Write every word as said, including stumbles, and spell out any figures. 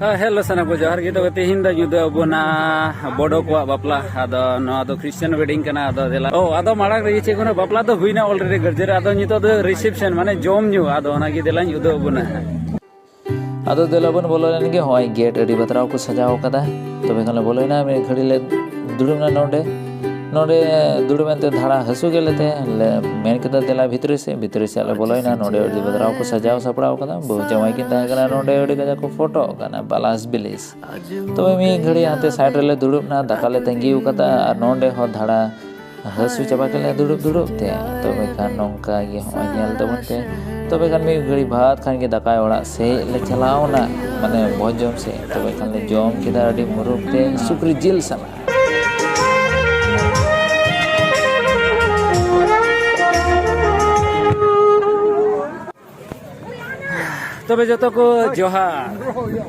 ᱦᱮᱸ, ᱦᱮᱞᱳ ᱥᱟᱱᱟᱢ ᱠᱚ ᱡᱚᱦᱟᱨ ᱜᱮ᱾ ᱛᱚᱵᱮ ᱛᱮᱦᱮᱧ ᱫᱚ ᱧᱩᱫᱟᱹ ᱟᱵᱚᱱᱟᱜ ᱵᱚᱰᱚ ᱠᱚᱣᱟᱜ ᱵᱟᱯᱞᱟ᱾ ᱟᱫᱚ ᱱᱚᱣᱟ ᱫᱚ ᱠᱷᱨᱤᱥᱪᱟᱱ ᱣᱮᱰᱤᱝ ᱠᱟᱱᱟ᱾ ᱟᱫᱚ ᱫᱮᱞᱟ, ᱚ, ᱟᱫᱚ ᱢᱟᱲᱟᱝ ᱨᱮ ᱪᱮᱫ ᱠᱚ ᱵᱟᱯᱞᱟ ᱫᱚ ᱦᱩᱭᱱᱟ ᱚᱞᱨᱮᱰᱤ ᱜᱟᱨᱡᱮ ᱨᱮ᱾ ᱟᱫᱚ ᱱᱤᱛᱚᱜ ᱫᱚ ᱨᱤᱥᱮᱯᱥᱚᱱ, ᱢᱟᱱᱮ ᱡᱚᱢ ᱧᱩ᱾ ᱟᱫᱚ ᱚᱱᱟᱜᱮ ᱫᱮᱞᱟᱧ ᱩᱫᱩᱜ ᱟᱵᱚᱱᱟ᱾ ᱟᱫᱚ ᱫᱮᱞᱟ ᱵᱚᱱ ᱵᱚᱞᱚ ᱞᱮᱱ ᱜᱮ᱾ ᱦᱚᱸᱜᱼᱚᱭ ᱜᱮᱴ ᱟᱹᱰᱤ ᱵᱟᱛᱨᱟᱣ ᱠᱚ ᱥᱟᱡᱟᱣ ᱠᱟᱫᱟ᱾ ᱛᱚᱵᱮ ᱠᱷᱟᱱ ᱞᱮ ᱵᱚᱞᱚᱭᱮᱱᱟ, ᱢᱤᱫ ᱜᱷᱟᱹᱲᱤ ᱞᱮ ᱫᱩᱲᱩᱵ ᱮᱱᱟ ᱱᱚᱰᱮ᱾ ᱱᱚᱰᱮ ᱫᱩᱲᱩᱵ ᱮᱱᱛᱮ ᱫᱷᱟᱲᱟ ᱦᱟᱹᱥᱩ ᱠᱮᱫ ᱞᱮᱛᱮ ᱞᱮ ᱢᱮᱱ ᱠᱮᱫᱟ, "ᱫᱮᱞᱟ ᱵᱷᱤᱛᱨᱤ ᱥᱮᱫ, ᱵᱷᱤᱛᱨᱤ ᱥᱮᱫ ᱞᱮ ᱵᱚᱞᱚᱭᱮᱱᱟ᱾" ᱱᱚᱰᱮ ᱟᱹᱰᱤ ᱵᱟᱛᱨᱟᱣ ᱠᱚ ᱥᱟᱡᱟᱣ ᱥᱟᱯᱲᱟᱣ ᱠᱟᱫᱟ᱾ ᱵᱟᱹᱦᱩ ᱡᱟᱶᱟᱭ ᱠᱤᱱ ᱛᱟᱦᱮᱸ ᱠᱟᱱᱟ ᱱᱚᱰᱮ, ᱟᱹᱰᱤ ᱠᱟᱡᱟᱠ ᱠᱚ ᱯᱷᱳᱴᱳ ᱠᱟᱱᱟ, ᱵᱟᱞᱟᱥ ᱵᱤᱞᱤᱥ᱾ ᱛᱚᱵᱮ ᱢᱤᱫ ᱜᱷᱟᱹᱲᱤ ᱦᱟᱱᱛᱮ ᱥᱟᱭᱤᱰ ᱨᱮᱞᱮ ᱫᱩᱲᱩᱵ ᱮᱱᱟ, ᱫᱟᱠᱟ ᱞᱮ ᱛᱟᱺᱜᱤ ᱟᱠᱟᱫᱟ᱾ ᱟᱨ ᱱᱚᱰᱮ ᱦᱚᱸ ᱫᱷᱟᱲᱟ ᱦᱟᱹᱥᱩ ᱪᱟᱵᱟ ᱠᱮᱫ ᱞᱮᱭᱟ ᱫᱩᱲᱩᱵ ᱫᱩᱲᱩᱵ ᱛᱮ᱾ ᱛᱚᱵᱮ ᱠᱷᱟᱱ ᱱᱚᱝᱠᱟ ᱜᱮ ᱦᱚᱸᱜᱼᱚᱭ ᱧᱮᱞ ᱛᱟᱵᱚᱱ ᱯᱮ᱾ ᱛᱚᱵᱮ ᱠᱷᱟᱱ ᱢᱤᱫ ᱜᱷᱟᱹᱲᱤ ᱵᱟᱫ ᱠᱷᱟᱱ ᱜᱮ ᱫᱟᱠᱟᱭ ᱚᱲᱟᱜ ᱥᱮᱫ ᱞᱮ ᱪᱟᱞᱟᱣ ᱮᱱᱟ, ᱢᱟᱱᱮ ᱵᱷᱚᱡᱽ ᱡᱚᱢ ᱥᱮᱫ᱾ ᱛᱚᱵᱮ ᱠᱷᱟᱱ ᱞᱮ ᱡᱚᱢ ᱠᱮᱫᱟ ᱟᱹᱰᱤ ᱢᱩᱨᱩᱠ ᱛᱮ ᱥᱩᱠᱨᱤ ᱡᱤᱞ ᱥᱟᱞᱟᱜ᱾ ᱛᱚᱵᱮ ᱡᱚᱛᱚ ᱠᱚ ᱡᱚᱦᱟᱨ᱾